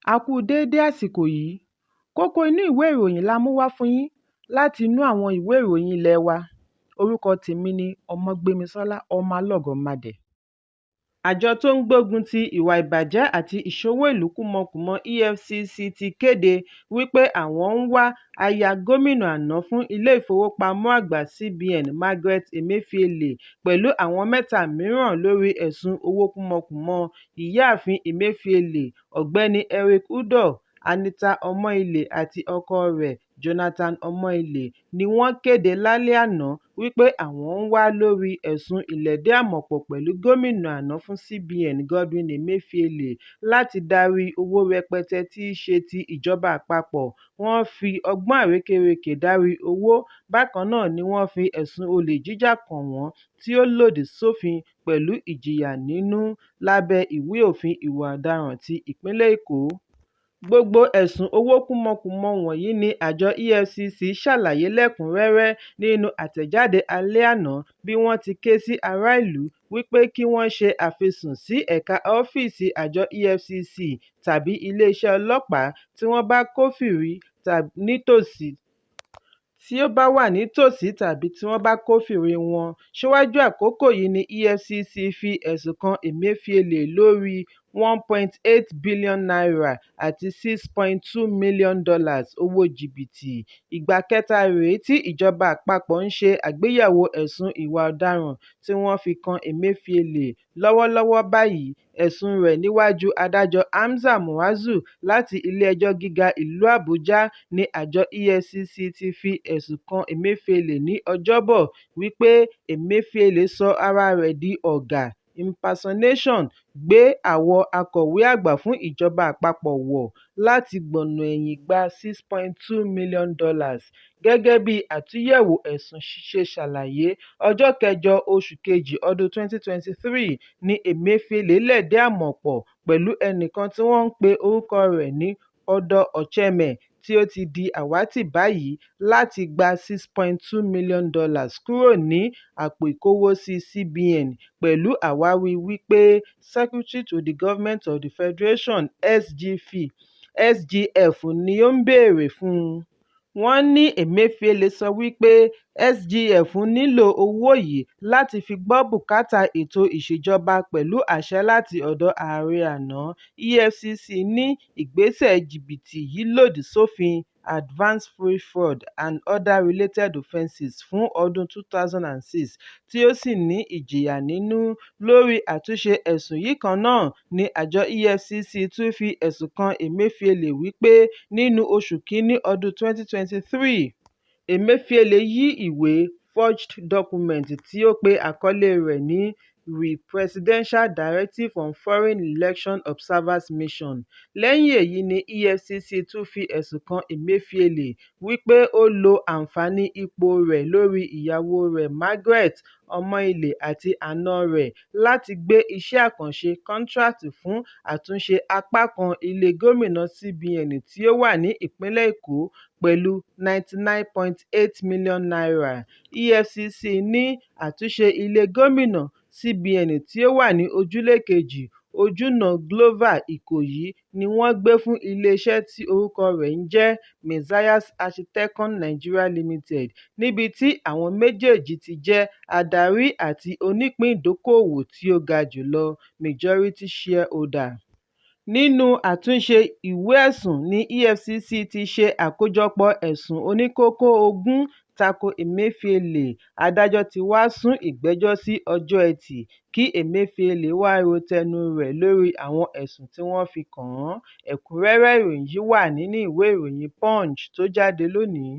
A kú déédé àsìkò yìí. Kókó inú ìwé ìròyìn la mú wá fún yín láti inú àwọn ìwé ìròyìn ilé wa. Orúkọ tèmi ni Ọmọgbémisọ́lá Ọmọlọ́gọ̀mádẹ. Àjọ tó ń gbógun ti ìwà ìbàjẹ́ àti ìṣowó ìlú kúmọkùmọ EFCC ti kéde wípé àwọn ń wá aya gómìnà àná fún ilé-ìfowópamọ́ àgbà CBN Margaret Emefiele pẹ̀lú àwọn mẹ́ta mìíràn lórí ẹ̀sùn owó kúmọkùmọ. Ìyáàfin Emefiele, Ọ̀gbẹ́ni Eric Udoh, Anita Omoile àti ọkọ rẹ̀ Jonathan Omoile ni wọ́n kéde lálẹ́ àná wípé àwọn ń wá lórí ẹ̀sùn ìlẹ̀dí-àmọ̀pọ̀ pẹ̀lú gómìnà àná fún CBN Godwin Emefiele láti darí owó rẹpẹtẹ tí í ṣe ti ìjọba àpapọ̀. Wọ́n fi ọgbọ́n àrékérekè darí owó. Bákan náà ni wọ́n fi ẹ̀sùn olè jíjà kàn wọ́n tí ó lòdì sófin pẹ̀lú ìjìyà nínú lábẹ́ ìwé òfin ìwà ọ̀daràn ti ìpínlẹ̀ Èkó. Gbogbo ẹ̀sùn owó kúmọkùmọ wọ̀nyí ni àjọ EFCC ṣàlàyé lẹ́kùn-ún-rẹ́rẹ́ nínú àtẹ̀jáde alẹ́ àná bí wọ́n ti ké sí ará ìlú wípé kí wọ́n ṣe àfisùn sí ẹ̀ka ọ́fíìsì àjọ EFCC tàbí iléeṣẹ́ ọlọ́pàá tí wọ́n bá kófìrí nítòsí tí ó bá wà nítòsí tàbí tí wọ́n bá kófìrí wọn. Síwájú àkókò yìí ní EFCC fi ẹ̀sùn kan Emefiele lórí ₦1.8 bílíọ̀nù àti $6.2 mílíọ̀nù owó jìbìtì. Ìgbà kẹta rèé tí ìjọba àpapọ̀ ń ṣe àgbéyẹ̀wò ẹ̀sùn ìwà ọ̀daràn tí wọ́n fi kan Emefiele. Lọ́wọ́lọ́wọ́ báyìí, ẹ̀sùn rẹ̀ níwájú adájọ́ Hamza Muazu láti ilé-ẹjọ́ gíga ìlú Àbújá ní àjọ EFCC ti fi ẹ̀sùn kan Emefiele ní Ọjọ́bọ̀ wípé Emefiele sọ ara rẹ̀ di ọ̀gá (impersonation), gbé àwọ̀ akọ̀wé àgbà fún ìjọba àpapọ̀ wọ̀ láti gbọ̀nà ẹ̀yìn gba $6.2 mílíọ̀nù. Gẹ́gẹ́ bí àtúnyẹ̀wò ẹ̀sùn ṣe ṣàlàyé, ọjọ́ kẹjọ oṣù kejì ọdún 2023 ní Emefiele lẹ̀dí àmọ̀ pọ̀ pẹ̀lú ẹnìkan tí wọ́n pe orúkọ rẹ̀ ní Audu Ocheme tí ó ti di àwátì báyìí láti gba $6.2 mílíọ̀nù kúrò ní àpò ìkówósí CBN pẹ̀lú àwáwí wípé Secretary to the Government of the Federation (SGF) ni ó ń béèrè fún un. Wọ́n ní Emefiele sọ wípé SGF nílò owó yìí láti fi gbọ́ bùkátà ètò ìṣèjọba pẹ̀lú àṣẹ láti ọ̀dọ̀ ààrẹ àná. EFCC ní ìgbésẹ̀ jìbìtì yìí lòdì sófin Advance Fee Fraud and Other Related Offences fún ọdún 2006 tí ó sì ní ìjìyà nínú. Lórí àtúnṣe ẹ̀sùn yìí kan náà ni àjọ EFCC tún fi ẹ̀sùn kan Emefiele wípé nínú oṣù kìíní ọdún 2023, Emefiele yí ìwé (forged document) tí ó pe àkọlé rẹ̀ ní Re Presidential Directive on Foreign Election Observers Mission. Lẹ́yìn èyí ni EFCC tún fi ẹ̀sùn kan Emefiele wípé ó lo àǹfààní ipò rẹ̀ lórí ìyàwó rẹ̀ Margaret Omoile àti àna rẹ̀ láti gbé iṣẹ́ àkànṣe contract fún àtúnṣe apá kan ilé gómìnà CBN tí ó wà ní ìpínlẹ̀ Èkó pẹ̀lú ₦99.8 mílíọ̀nù. EFCC ní àtúnṣe ilé gómìnà CBN tí ó wà ní Ojúlé 2, Ojúnà Glover, Ìkòyí ni wọ́n gbé fún iléeṣẹ́ tí orúkọ rẹ̀ ń jẹ́ Messias Architecon Nigeria Limited níbi tí àwọn méjèèjì ti jẹ́ adarí àti onípìndókòwò tí ó ga jù lọ (majority shareholder). Nínú àtúnṣe ìwé ẹ̀sùn ní EFCC ti ṣe àkójọpọ̀ ẹ̀sùn oníkókó 20 tako Emefiele. Adájọ́ ti wá sún ìgbẹ́jọ́ sí ọjọ́ Ẹtì kí Emefiele wá ro tẹnu rẹ̀ lórí àwọn ẹ̀sùn tí wọ́n fi kàn án. Ẹ̀kúnrẹ́rẹ́ ìròyìn yìí wà nínú ìwé ìròyìn Punch tó jáde lónìí.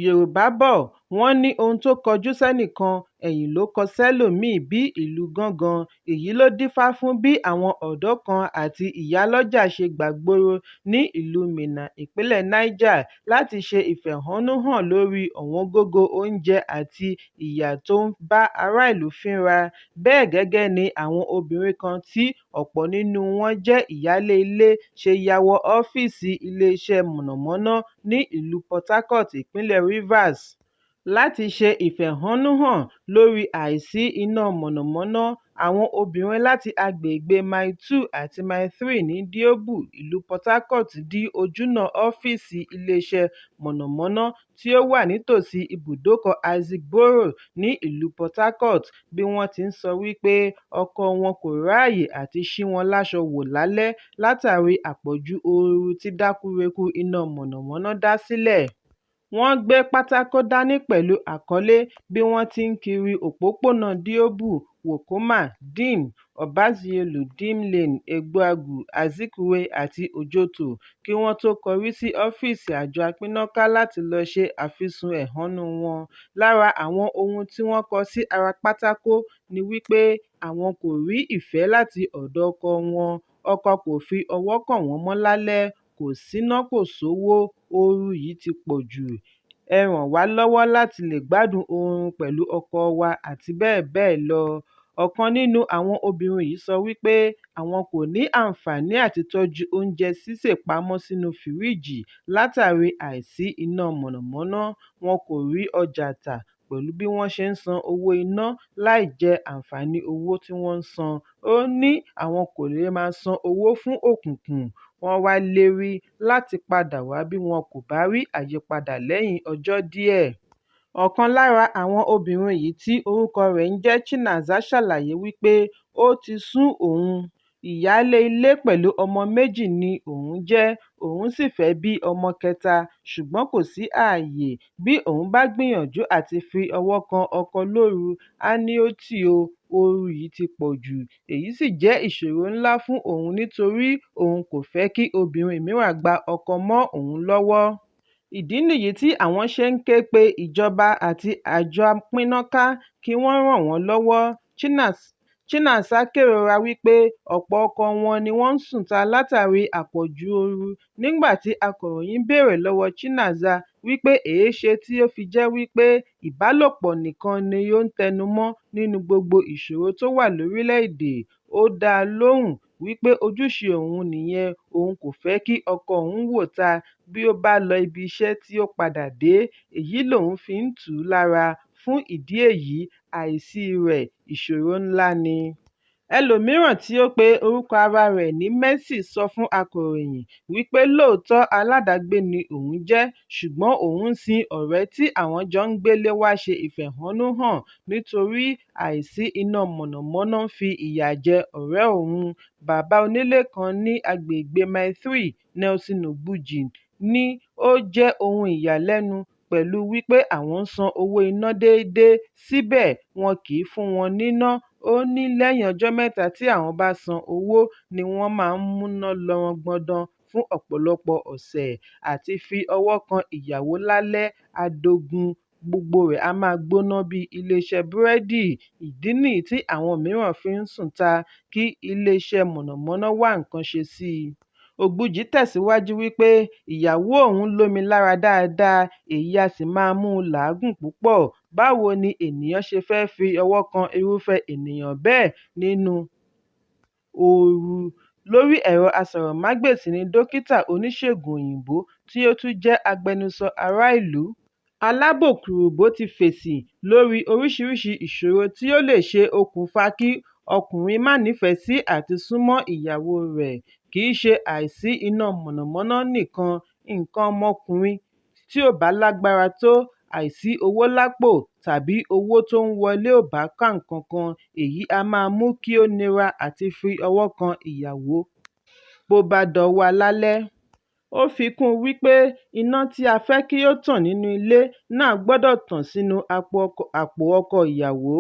Yorùbá bọ̀, wọ́n ní ohun tó kọjú sẹ́nìkan, ẹ̀yìn ló kọ sẹ́lòmíì bí ìlù gángan. Èyí ló dífá fún bí àwọn ọ̀dọ́ kan àti ìyálọ́jà ṣe gbàgboro ní ìlú Minna, ìpínlẹ̀ Niger láti ṣe ìfẹ̀hónúhàn lórí ọ̀wọ́ngógó oúnjẹ àti ìyà tó ń bá ará ìlú fínra. Bẹ́ẹ̀ gẹ́gẹ́ ni àwọn obìnrin kan tí ọ̀pọ̀ nínú wọn jẹ́ ìyáálé ilé ṣe ya wọ ọ́fíìsì iléeṣẹ́ mọ̀nàmọ́ná ní ìlú Port Harcourt, ìpínlẹ̀ Rivers. Láti ṣe ìfẹ̀hónúhàn lórí àìsí iná mọ̀nàmọ́ná, àwọn obìnrin láti agbègbè Mile 2 àti Mile 3 ní Diobu, ìlú Port Harcourt dí ojúnà ọ́fíìsì iléeṣẹ́ mọ̀nàmọ́ná tí ó wà nítòsí ibùdókọ̀ Isaac Boro ní ìlú Port Harcourt bí wọ́n ti ń sọ wípé ọkọ wọn kò ráyè àti ṣí wọn láṣọ wò lálẹ́ látàrí àpọ̀jù ooru tí dákúrekú iná mọ̀nàmọ́ná dá sílẹ̀. Wọ́n gbé pátákó dání pẹ̀lú àkọlé bí wọ́n ti ń kiri òpópónà Diobu, Wokoma, Dim, Obasiolo, Dim Lane, Ogbuagu, Azikiwe àti Ojoto kí wọ́n tó kọrí sí ọ́fíìsì àjọ apínnáká láti lọ ṣe àfisùn ẹ̀hónúu wọn. Lára àwọn ohun tí wọ́n kọ sí ara pátákó ni wípé àwọn kò rí ìfẹ́ láti ọ̀dọ̀ ọkọ wọn, ọkọ kò fi ọwọ́ kàn wọ́n mọ́ lálẹ́, kò síná kò sówó, ooru yìí ti pọ̀ jù, ẹ ràn wá lọ́wọ́ láti lè gbádùn oorun pẹ̀lú ọkọ wa àti bẹ́ẹ̀ bẹ́ẹ̀ lọ. Ọ̀kan nínú àwọn obìnrin yìí sọ wípé àwọn kò ní àǹfààní àti tọ́jú oúnjẹ sísè pamọ́ sínú fìríìjì látàrí àìsí iná mọ̀nàmọ́ná, wọn kò rí ọjà tà pẹ̀lú bí wọ́n ṣe ń san owó iná láì jẹ àǹfààní owó tí wọ́n ń san. Ó ní àwọn kò lè máa san owó fún òkùnkùn. Wọ́n wá lérí láti padà wá bí wọn kò bá rí àyípadà lẹ́yìn ọjọ́ díẹ̀. Ọ̀kan lára àwọn obìnrin yìí tí orúkọ rẹ̀ ń jẹ́ Chinaza ṣàlàyé wípé ó ti sú òun, ìyáálé ilé pẹ̀lú ọmọ méjì ni òun jẹ́, òun sì fẹ́ bí ọmọ kẹta, ṣùgbọ́n kò sí àyè, bí òun bá gbìyànjú àti fi ọwọ́ kan ọkọ lóru á ní ó ti ò, ooru yìí ti pọ̀ jù, èyí sì jẹ́ ìṣòro ńlá fún òun nítorí òun kò fẹ́ kí obìnrin mìíràn gba ọkọ mọ́ òun lọ́wọ́. Ìdí nìyí tí àwọn ṣe ń ké pe ìjọba àti àjọ apínnáká kí wọ́n ràn wọ́n lọ́wọ́. Chinasa kérora wípé ọ̀pọ̀ ọkọ wọn ni wọ́n ń sùnta látàrí àpọ̀jù ooru. Nígbà tí akọ̀ròyìn béèrè lọ́wọ́ Chinaza wípé èéṣe tí ó fi jẹ́ wípé ìbálòpọ̀ nìkan ni ó ń tẹnumọ́ nínú gbogbo ìṣòro tó wà lórílẹ̀-èdè, ó dá lóhùn wípé ojúṣe òun nìyẹn, òun kò fẹ́ kí ọkọ òun wòta bí ó bá lọ ibi iṣẹ́ tí ó padà dé, èyí lòun fi ń tù ú lára, fún ìdí èyí àìsíi rẹ̀ ìṣòro ńlá ni. Ẹlòmíràn tí ó pe orúkọ ara rẹ̀ ní Mercy sọ fún akọ̀ròyìn wípé lóòótọ́ aládágbé ni òun jẹ́ ṣùgbọ́n òun sin ọ̀rẹ́ tí àwọn jọ ń gbélé wá ṣe ìfẹ̀hónúhàn nítorí àìsí iná mọ̀nàmọ́ná ń fi ìyà jẹ ọ̀rẹ́ òun. Bàbá onílé kan ní agbègbèe Mile 3, Nelson Ogbuji, ní ó jẹ́ ohun ìyàlẹ́nu pẹ̀lú wípé àwọn ń san owó iná déédéé síbẹ̀ wọn kì í fún wọn níná, ó ní lẹ́yìn ọjọ́ mẹ́ta tí àwọn bá san owó ni wọ́n máa ń múná lọ rangbọndan fún ọ̀pọ̀lọpọ̀ ọ̀sẹ̀, àti fi ọwọ́ kan ìyàwó lálẹ́ á dogun, gbogbo rẹ̀ á máa gbóná bíi iléeṣẹ́ búrẹ́dì, ìdí nìyí tí àwọn mìíràn fi ń sùnta kí iléeṣẹ́ mọ̀nàmọ́ná wá nǹkan ṣe sí i. Ogbuji tẹ̀síwájú wípé ìyàwó òun lómi lára dáadáa èyí á sì máa mú u làágùn púpọ̀, báwo ni ènìyàn ṣe fẹ́ fi ọwọ́ kan irúfẹ́ ènìyàn bẹ́ẹ̀ nínú ooru? Lórí ẹ̀rọ asọ̀rọ̀mágbèsì ni dókítà oníṣègùn òyìnbó tí ó tún jẹ́ agbẹnusọ ará ìlú Alábò Krubo ti fèsì lórí oríṣiríṣi ìṣòro tí ó lè ṣe okùnfà kí ọkùnrin má nífẹ̀ẹ́ sí àti súnmọ́ ìyàwóo rẹ̀, kì í ṣe àìsí iná mọ̀nàmọ́ná nìkan, nǹkan ọmọkùnrin tí ò bá lágbára tó, àìsí owó lápò tàbí owó tó ń wọlé ò bá ká nǹkan kan, èyí á máa mú kí ó nira àti fi ọwọ́ kan ìyàwó bó bá dọwọ́ alálẹ̀. Ó fi kún un wípé iná tí a fẹ́ kí ó tàn nínú ilé náà gbọdọ̀ tàn sínú àpò ọkọ ìyàwó.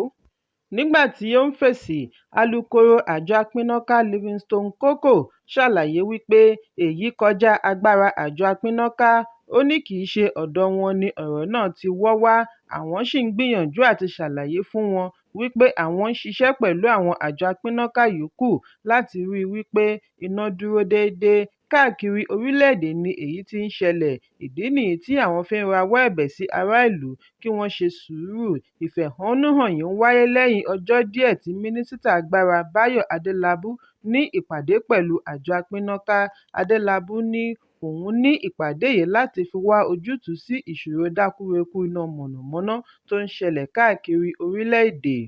Nígbà tí ó ń fèsì, alukoro àjọ apínnáká Livingstone Koko ṣàlàyé wípé èyí kọjá agbára àjọ apínnáká, ó ní kì í ṣe ọ̀dọ̀ wọn ni ọ̀rọ̀ náà ti wọ́ wá, àwọn sì ń gbìyànjú àti ṣàlàyé fún wọn wípé àwọn ń ṣiṣẹ́ pẹ̀lú àwọn àjọ apínnáká yòókù láti ríi wípé iná dúró déédé káàkiri orílẹ̀-èdè ni èyí ti ń ṣẹlẹ̀, ìdí nìyí tí àwọn fi ń rawọ́ ẹ̀bẹ̀ sí ará ìlú kí wọ́n ṣe sùúrù. Ìfẹ̀hónúhàn yìí ń wáyé lẹ́yìn ọjọ́ díẹ̀ tí Mínísítà Agbára Báyọ̀ Adélábù ní ìpàdé pẹ̀lú àjọ apínnáká. Adélábù ní òun ní ìpàdé yìí láti fi wá ojútùú sí ìṣòro dákúrekú iná mọ̀nàmọ́ná tó ń ṣẹlẹ̀ káàkiri orílẹ̀-èdè.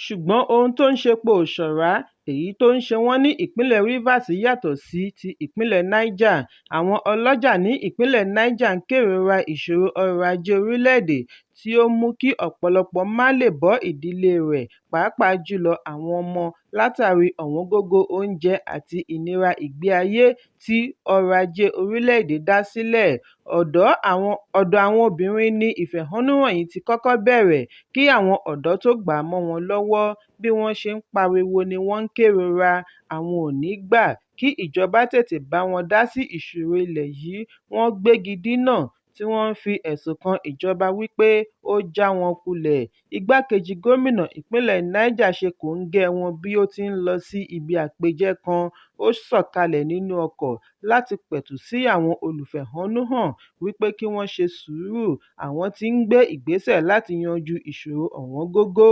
Ṣùgbọ́n ohun tó ń ṣepo ò ṣọ̀rá, èyí tó ń ṣe wọ́n ní ìpínlẹ̀ Rivers yàtọ̀ sí ti ìpínlẹ̀ Niger. Àwọn ọlọ́jà ní ìpínlẹ̀ Niger ń kérora ìṣòro ọrọ̀-ajé orílẹ̀-èdè tí ó mú kí ọ̀pọ̀lọpọ̀ má leè bọ́ ìdílé rẹ̀ pàápàá jùlọ àwọn ọmọ látàrí ọ̀wọ́ngógó oúnjẹ àti ìnira ìgbé ayé tí ọrọ̀-ajé orílẹ̀-èdè dá sílẹ̀. Ọ̀dọ̀ àwọn obìnrin ni ìfẹ̀hónúhàn yìí ti kọ́kọ́ bẹ̀rẹ̀ kí àwọn ọ̀dọ́ tó gbà á mọ́ wọn lọ́wọ́. Bí wọ́n ṣe ń pariwo ni wọ́n ń kérora, àwọn ò ní gbà kí ìjọba tètè bá wọn dá sí ìṣòro ilẹ̀ yìí, wọ́n gbégi dínà tí wọ́n ń fi ẹ̀sùn kan ìjọba wípé ó já wọn kulẹ̀. Igbákejì gómìnà ìpínlẹ̀ Niger ṣe kòńgẹ́ẹ wọn bí ó ti ń lọ sí ibi àpèjẹ kan, ó sọ̀kalẹ̀ nínú ọkọ̀ láti pẹ̀tù sí àwọn olùfẹ̀hónúhàn wípé kí wọ́n ṣe sùúrù, àwọn ti ń gbé ìgbésẹ̀ láti yanjú ìṣòro ọ̀wọ́ngógó.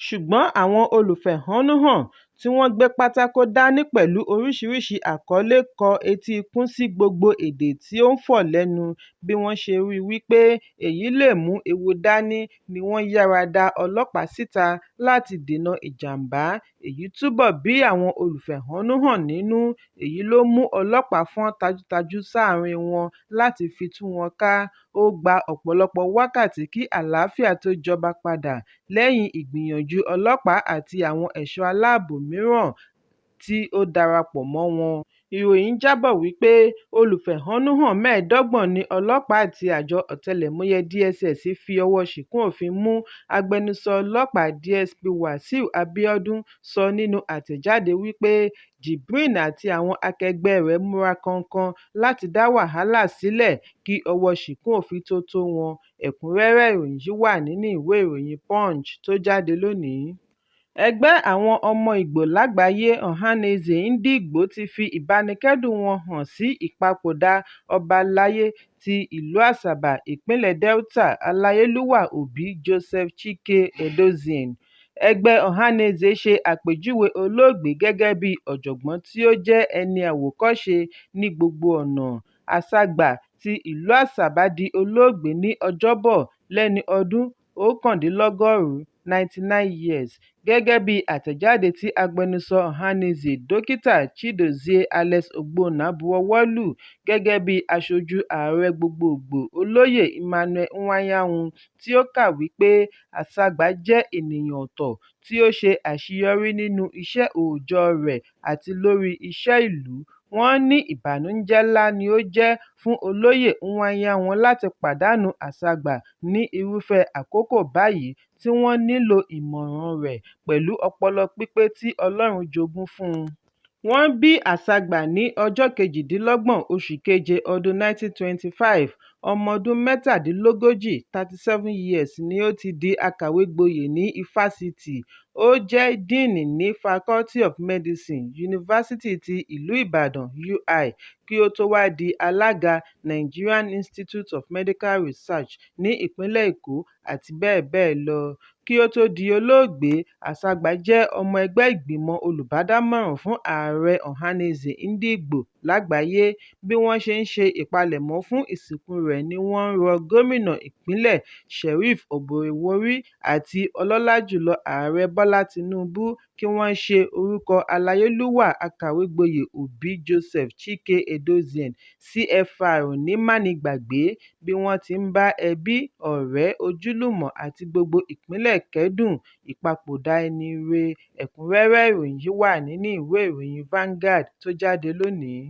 Ṣùgbọ́n àwọn olùfẹ̀hónúhàn tí wọ́n gbé pátákó dání pẹ̀lú oríṣiríṣi àkọlé kọ etí ikún sí gbogbo èdè tí ó ń fọ̀ lẹ́nu, bí wọ́n ṣe ríi wípé èyí lè mú ewu dání ni wọ́n yára dá ọlọ́pàá síta láti dènà ìjàmbá, èyí túbọ̀ bí àwọn olùfẹ̀hónúhàn nínú, èyí ló mú ọlọ́pàá fọ́n tajútajú sáàrin wọn láti fi tú wọn ká. Ó gba ọ̀pọ̀lọpọ̀ wákàtí kí àlàáfíà tó jọba padà lẹ́yìn ìgbìyànjú ọlọ́pàá àti àwọn ẹ̀ṣọ́ aláàbò mìíràn tí ó darapọ̀ mọ́ wọn. Ìròyìn jábọ̀ wípé olùfẹ̀hónúhàn 25 ni ọlọ́pàá àti àjọ ọ̀tẹlẹ̀múyẹ́ DSS fi ọwọ́ ṣìkún òfin mú. Agbẹnusọ ọlọ́pàá DSP Wasiu Abiodun sọ nínú àtẹ̀jáde wípé Jibrin àti àwọn akẹgbẹ́ẹ rẹ̀ múra kankan láti dá wàhálà sílẹ̀ kí ọwọ́ọ ṣìkún òfin tó tó wọn. Ẹ̀kúnrẹ́rẹ́ ìròyìn yìí wà nínú ìwé ìròyìn Punch tó jáde lónìí. Ẹgbẹ́ Àwọn ọmọ Ìgbò Lágbàáyé, Ohanaeze Ndigbo ti fi ìbánikẹ́dùn wọn hàn sí ìpapòdà Ọba aláyé ti ìlú Asaba, Ìpínlẹ̀ Delta, Aláyélúwà Obi Joseph Chike Edozien. Ẹgbẹ́ Ohanaeze ṣe àpèjúwe olóògbé gẹ́gẹ́ bí "ọ̀jọ̀gbọ́n tí ó jẹ́ ẹni àwòkọ́ṣe ní gbogbo ọ̀nà". Asagba ti ìlú Asaba di olóògbé ní Ọjọ́bọ̀, lẹ́ni ọdún 99, 99 years, gẹ́gẹ́ bí àtẹ̀jáde tí agbẹnusọ Ohanaeze, Dókítà Chidozie Alex Ogbonna buwọ́ lù gẹ́gẹ́ bí aṣojú ààrẹ gbogboògbò, Olóyè Emmanuel Iwuanyanwu, tí ó kà wípé Asagba jẹ́ ènìyàn ọ̀tọ̀ tí ó ṣe àṣeyọrí nínú iṣẹ́ òòjọ́ọ rẹ̀ àti lórí iṣẹ́ ìlú. Wọ́n ní ìbànújẹ́ ńlá ni ó jẹ́ fún Olóyè Iwuanyanwu láti pàdánù Asagba ní irúfẹ́ àkókò báyìí tí wọ́n nílò ìmọ̀ràn rẹ̀ pẹ̀lú ọpọlọ pípé tí Ọlọ́run jogún fún un. Wọ́n bí Asagba ní ọjọ́ 28 oṣù keje ọdún 1925, ọmọ ọdún mẹ́tàdínlógójì 37 years ni ó ti di akàwégboyè ní ifásitì. Ó jẹ́ Díìnì ní Faculty of Medicine, Yunifásítì ti ìlú Ìbàdàn UI, kí ó tó wá di alága Nigerian Institute of Medical Research ní ìpínlẹ̀ Èkó àti bẹ́ẹ̀ bẹ́ẹ̀ lọ. Kí ó tó di olóògbé, Asagba jẹ́ ọmọ ẹgbẹ́ ìgbìmọ̀ olùbádámọ̀ràn fún ààrẹ Ohanaeze Ndigbo lágbàáyé. Bí wọ́n ṣe ń ṣe ìpalẹ̀mọ́ fún ìsìnkúu rẹ̀ ni wọ́n ń rọ gómìnà ìpínlẹ̀ Sheriff Oborevwori àti Ọlọ́lá jùlọ Ààrẹ Bọ́lá Tinubu kí wọ́n ṣe orúkọ Aláyélúwà Akàwégboyè Obi Joseph Chike Edozien CFR ní mánigbàgbé bí wọ́n ti ń bá ẹbí, ọ̀rẹ́, ojúlùmọ̀ àti gbogbo ìpínlẹ̀ kẹ́dùn ìpapòdà ẹni ire. Ẹ̀kúnrẹ́rẹ́ ìròyìn yìí wà nínú ìwé ìròyìn Vanguard tó jáde lónìí.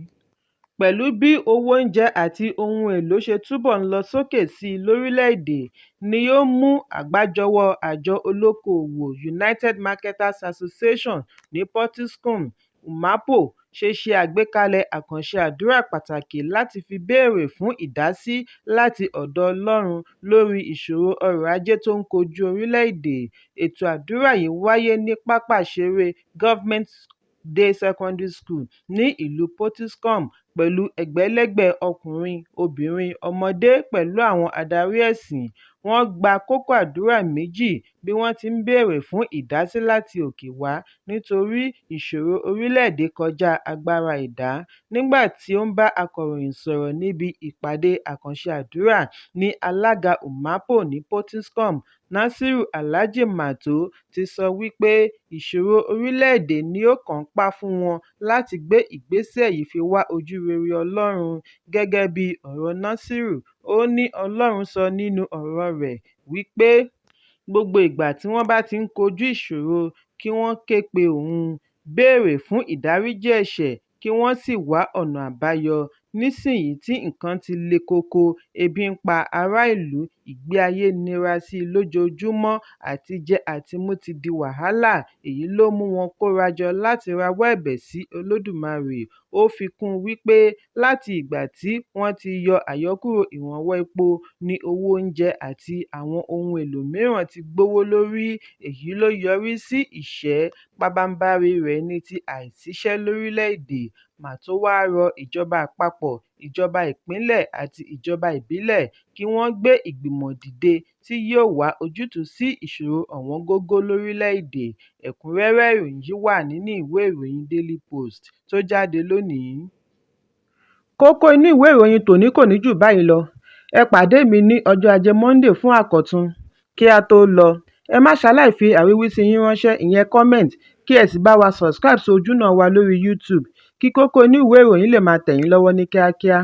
Pẹ̀lú bí owó oúnjẹ àti ohun èlò ṣe túbọ̀ ń lọ sókè síi lórílẹ̀-èdè ni ó mú àgbájọwọ́ àjọ olókoòwò United Marketers Association ní Potiskum, UMAPO, ṣe ṣe àgbékalẹ̀ àkànṣe àdúrà pàtàkì láti fi béèrè fún ìdásí láti ọ̀dọ̀ Ọlọ́run lórí ìṣòro ọrọ̀-ajé tó ń kojú orílẹ̀-èdè. Ètò àdúrà yìí wáyé ní pápá ìṣeré Government Day Secondary School ní ìlú Potiskum pẹ̀lú ẹgbẹ̀lẹ́gbẹ̀ ọkùnrin, obìnrin, ọmọdé pẹ̀lú àwọn adarí ẹ̀sìn. Wọ́n gba kókó àdúrà méjì bí wọ́n ti ń béèrè fún ìdásí láti òkè wá nítorí ìṣòro orílẹ̀-èdè kọjá agbára ẹ̀dá. Nígbà tí ó ń bá akọ̀ròyìn sọ̀rọ̀ níbi ìpàdé àkànṣe àdúrà ní alága UMAPO ní Potiskum, Nasiru Alhaji Mato ti sọ wípé ìṣòro orílẹ̀-èdè ni ó kànńpá fún wọn láti gbé ìgbésẹ̀ yìí fi wá ojú rere Ọlọ́run. Gẹ́gẹ́ bí ọ̀rọ̀ Nasiru, ó ní Ọlọ́run sọ nínú ọ̀rọ̀ọ rẹ̀ wípé gbogbo ìgbà tí wọ́n bá ti ń kojú ìṣòro kí wọ́n ké pe òun, béèrè fún ìdáríjì ẹ̀ṣẹ̀ kí wọ́n sì wá ọ̀nà àbáyọ. Nísìnyìí tí nǹkan ti le koko, ebi ń pa ará ìlú, ìgbé ayé nira sí i lójoojúmọ́, àtijẹ àtimu ti di wàhálà, èyí ló mú wọn kórajọ láti rawọ́ ẹ̀bẹ̀ sí Olódùmarè. Ó fi kún un wípé láti ìgbà tí wọ́n ti yọ àyọkúrò ìrànwọ́ epo ni owó oúnjẹ àti àwọn ohun èlò mìíràn ti gbówó lórí, èyí ló yọrí sí ìṣẹ́, pabambarì rẹ̀ ní ti àìsíṣẹ́ lórílẹ̀-èdè. Mato wá rọ ìjọba àpapọ̀, ìjọba ìpínlẹ̀ àti ìjọba ìbílẹ̀ kí wọ́n gbé ìgbìmọ̀ dìde tí yóò wá ojútùú sí ìṣòro ọ̀wọ́ngógó lórílẹ̀-èdè. Ẹ̀kúnrẹ́rẹ́ ìròyìn yìí wà nínú ìwé ìròyìn Daily Post tó jáde lónìí. Kókó inú ìwé ìròyìn tòní kò ní jù báyìí lọ. Ẹ pàdé mi ní ọjọ́ Ajé Monday fún àkọ́tún. Kí á tó lọ, ẹ má ṣaláì fi àríwísí yín ránṣẹ́ ìyẹn comment kí ẹ sì bá wa subscribe sí ojúnà wa lórí YouTube kí kókó inú ìwé ìròyìn lè máa tẹ̀ yín lọ́wọ́ ní kíákíá.